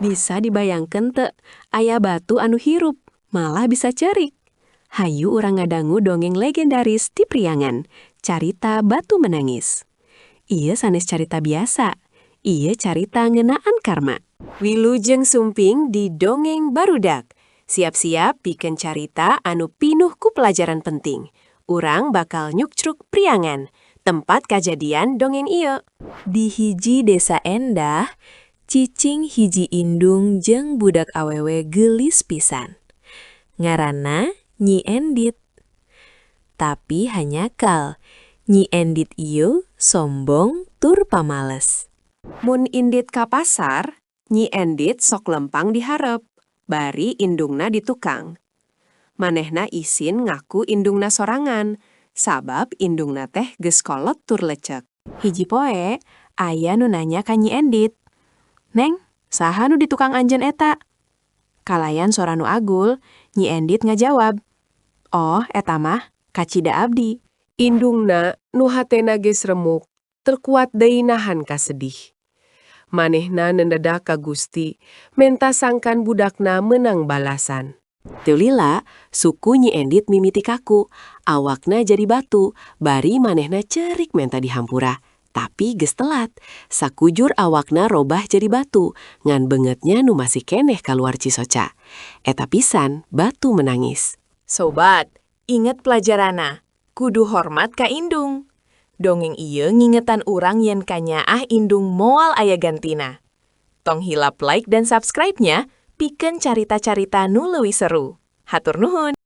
Bisa dibayangkeun teu, aya batu anu hirup, malah bisa ceurik? Hayu urang ngadangu dongeng legendaris ti Priangan, Carita Batu Menangis. Ieu sanes carita biasa, ieu carita ngeunaan karma. Wilujeng sumping di Dongeng Barudak. Siap-siap pikeun carita anu pinuh ku pelajaran penting. Urang bakal nyukcruk Priangan, tempat kajadian dongeng ieu. Di hiji desa endah, cicing hiji indung jeung budak awewe geulis pisan. Ngaranna Nyi Endit. Tapi hanjakal, Nyi Endit ieu sombong tur pamales. Mun Indit ka pasar, Nyi Endit sok lempang di hareup, bari indungna di tukang. Manehna isin ngaku indungna sorangan, sabab indungna teh geus kolot tur lecek. Hiji poe, aya nu nanya ka Nyi Endit, "Neng, saha nu di tukang anjeun eta?" Kalayan sora nu agul, Nyi Endit ngajawab, "Oh, eta mah kacida abdi." Indungna nu hatena geus remuk, teu kuat deui nahan kasedih. Manehna nenedah ka Gusti, menta sangkan budakna meunang balasan. Teu lila, suku Nyi Endit mimiti kaku, awakna jadi batu, bari manehna cerik menta dihampura. Tapi geus telat, sakujur awakna robah jadi batu, ngan beungeutna nu masih keneh kaluar cisoca. Eta pisan, batu menangis. Sobat, inget pelajaranna. Kudu hormat ka indung. Dongeng ieu ngingetan urang yen kanyaah indung moal aya gantina. Tong hilap like dan subscribe-nya, pikeun carita-carita nu leuwih seru. Hatur nuhun!